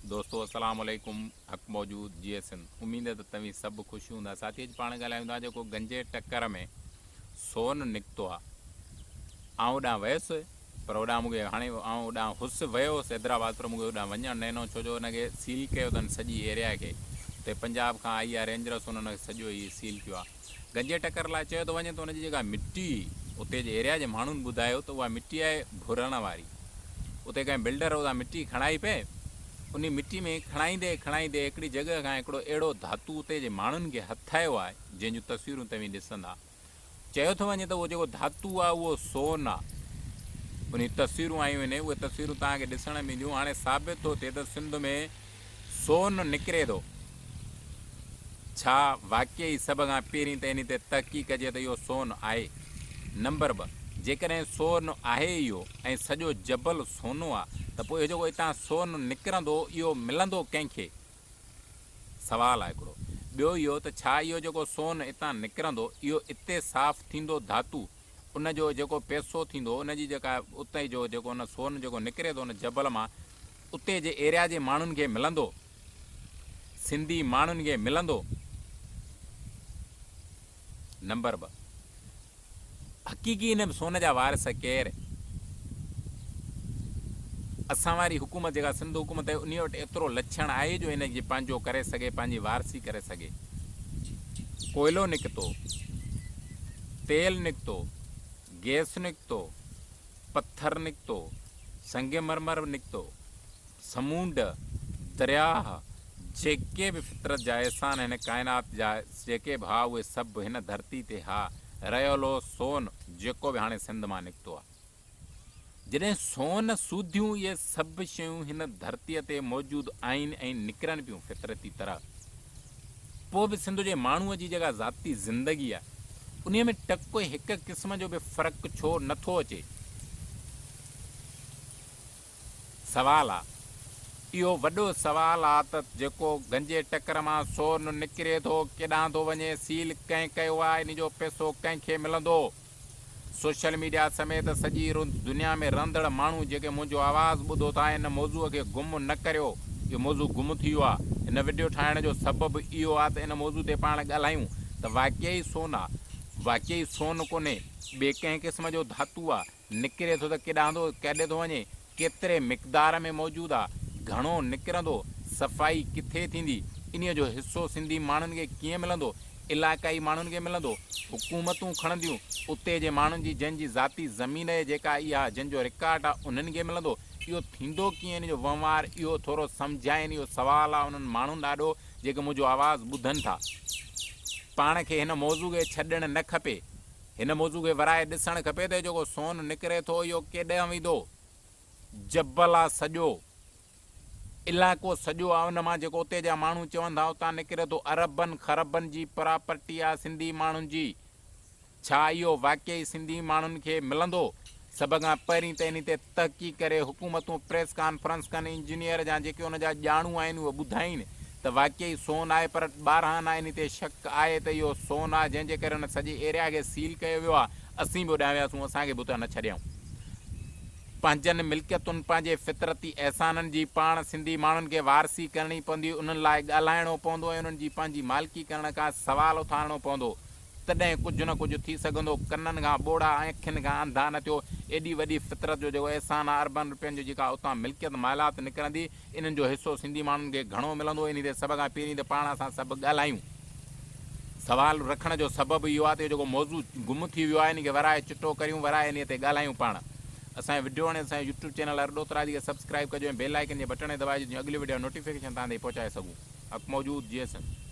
دوستو السلام عليڪم حق موجود جيئي سنڌ اميد ته توهين سڀ خوش هوندا ساٿي اڄ پاڻ ڳالهايون ٿا جيڪو گنجي ٽڪر ۾ سون نڪتو آ آئون اوڏانهن ويس پر اوڏانهن مونکي هاڻي آئون اوڏانهن هوس ويو هوس حيدرآباد پر مونکي اوڏانهن وڃڻ نه ڏنو ڇو جو ان کي سيل ڪيو اٿن سڄي ايريا کي اتي پنجاب کان آئي آ رينجرس انهن کي سڄو هي سيل ڪيو آ گنجي ٽڪر لاء چيو ٿو وڃي ته ان جي جيڪا مٽي هئي، اتي جي ايريا جي ماڻهن ٻڌايو ته اها مٽي آهي ڀرڻ واري. اتي ڪنهن بلڊر اتان مٽي کڻائي پئي. انهي مٽي ۾ کڻائيندي کڻائيندي هڪڙي جڳهه کان هڪڙو اهڙو ڌاتو اتي جي ماڻهن کي هٿ آيو آهي، جنهن جون تصويرون توهين ڏسندا. چيو ٿو وڃي ته اهو جيڪو ڌاتو آهي اهو سون آهي. انهي تصويرون آيون آهن، اهي تصويرون توهان کي ڏسڻ ۾ اينديون. هاڻي ثابت ٿو ٿئي ته سنڌ ۾ سون نڪري ٿو. ڇا واقعي سڀ کان پهرين ته انهي تي تحقيق ڪجي ته اهو سون آهي؟ نمبر ٻه جيڪڏهن سون آهي اهو ۽ سڄو جبل سونو آ ته پوء اهو جيڪو اتان سون نڪرندو اهو ملندو ڪنهن کي؟ سوال آ هڪڙو. ٻيو اهو ته ڇا اهو جيڪو سون اتان نڪرندو اهو اتي صاف ٿيندو ڌاتو ان جو جيڪو پئسو ٿيندو ان جي جيڪا اتي جو جيڪو ان سون جيڪو نڪري ٿو ان جبل مان اتي جي ايريا جي ماڻهن کي ملندو؟ سنڌي ماڻهن کي ملندو؟ نمبر 2 حقيقي ان سون جا وارث ڪير؟ اسان واري حڪومت جيڪا سنڌ حڪومت آهي انهي وٽ ايترو لڇڻ آهي جو ان جي پنهنجو ڪري سگهي پنهنجي وارثي ڪري سگهي؟ ڪوئلو نڪتو، تيل نڪتو، گئس نڪتو، پٿر نڪتو، سنگ مرمر نڪتو، سمونڊ، درياهه، جيڪي به فطرت جا احسان هن ڪائنات جا جيڪي به ها اهي سڀ هن ڌرتي تي ها رهيل هو سون جيڪو به هاڻي سنڌ مان نڪتو آهي. جڏهن سون سوڌيون اهي سڀ شيون هن ڌرتيء تي موجود آهن ۽ نڪرن پيون فطرتي طرح پوء به سنڌ جي ماڻهوء جي جيڪا ذاتي زندگي آهي انهيء ۾ ٽڪ هڪ قسم جو به فرق ڇو نه ٿو اچي؟ سوال آ. اهو وڏو سوال آ ته جيڪو گنجي ٽڪر مان سون نڪري ٿو ڪيڏانهن ٿو وڃي، سيل ڪنهن ڪيو آ، ان جو پئسو ڪنهن کي ملندو؟ سوشل ميڊيا سميت سڄي دنيا ۾ رهندڙ ماڻهو جيڪي منهنجو آواز ٻڌو ٿا ان موضوع کي گم نه ڪريو، اهو موضوع گم ٿي ويو آ. هن وڊيو ٺاهڻ جو سبب اهو آ ته ان موضوع تي پاڻ ڳالهايون ته واقعي سون آ، واقعي سون ڪونهي، ٻئي ڪنهن قسم جو ڌاتو آ، نڪري ٿو ته ڪيڏانهن ٿو ڪيڏي ٿو وڃي، ڪيتري مقدار ۾ موجود آ، گهڻو نڪرندو، صفائي ڪٿي ٿيندي، انهيء جو حصو سنڌي ماڻهن کي ڪيئن ملندو، علائقائي ماڻهن کي ملندو، حڪومتون کڻنديون، اتي جي ماڻهن جي جن جي ذاتي زمين اهي جيڪا اها جن جو رڪارڊ آ انهن کي ملندو، اهو ٿيندو ڪيئن ان جو وهنوار اهو ٿورو سمجهائين اهو سوال آ انهن ماڻهن آڏو جيڪي منهنجو آواز ٻڌن ٿا. پاڻ کي هن موضوع کي ڇڏڻ نه کپي. هن موضوع کي ورائي ڏسڻ کپي ته جيڪو سون نڪري ٿو اهو ڪيڏانهن ويندو؟ جبل آ سڄو، علائقو سڄو آ ان مان جيڪو اتي جا ماڻهو چون ٿا اتان نڪري ٿو اربن خربن جي پراپرٽي آ سنڌي ماڻهن جي. ڇا اهو واقعي سنڌي ماڻهن کي ملندو؟ سڀ کان پهرين ته انهي تي تحقيق ڪري حڪومتون پريس ڪانفرنس ڪن انجنيئر جا جيڪي ان جا ڄاڻو آهن اهي ٻڌائين ته واقعي سون آهي پر ٻارهن آنا انهي تي شڪ آهي ته اهو سون آهي جنهن جي ڪري ان سڄي ايريا کي سيل ڪيو ويو آهي اسين به اوڏانهن وياسون اسان کي به اتان نه ڇڏيائون. پنهنجن ملڪيتن پنهنجي فطرتي احسانن جي پاڻ سنڌي ماڻهن کي وارثي ڪرڻي پوندي انهن لاء ڳالهائڻو پوندو ۽ انهن جي پنهنجي مالڪي ڪرڻ کان سوال اٿارڻو پوندو. تڏهن ڪجهه نه ڪجهه ٿي سگهندو. ڪنن کان ٻوڙا ۽ اکين کان انڌا نه ٿيو. ايڏي وڏي فطرت جو جيڪو احسان آ، اربن روپين جو جيڪا اتان ملڪيت مالات نڪرندي، انهن جو حصو سنڌي ماڻهن کي گهڻو ملندو. انهي تي سڀ کان پهرين ته پاڻ اسان سڀ ڳالهايون. سوال رکڻ جو سبب اهو آ ته اهو جيڪو موضوع گم ٿي ويو آ، انهي کي ورائي چٽو ڪريون، ورائي انهي تي ڳالهايون پاڻ. اسان جو وڊيو وڻي ته اسان جو يوٽيوب چينل ارڏوتراجي کي سبسڪرائيب ڪجو ۽ بيل آئيڪن جي بٽڻ کي دٻائجو جيئن اڳلي وڊيو جا نوٽيفڪيشن توهان تائين پهچائي سگهون. حق موجود جيئي سنڌ.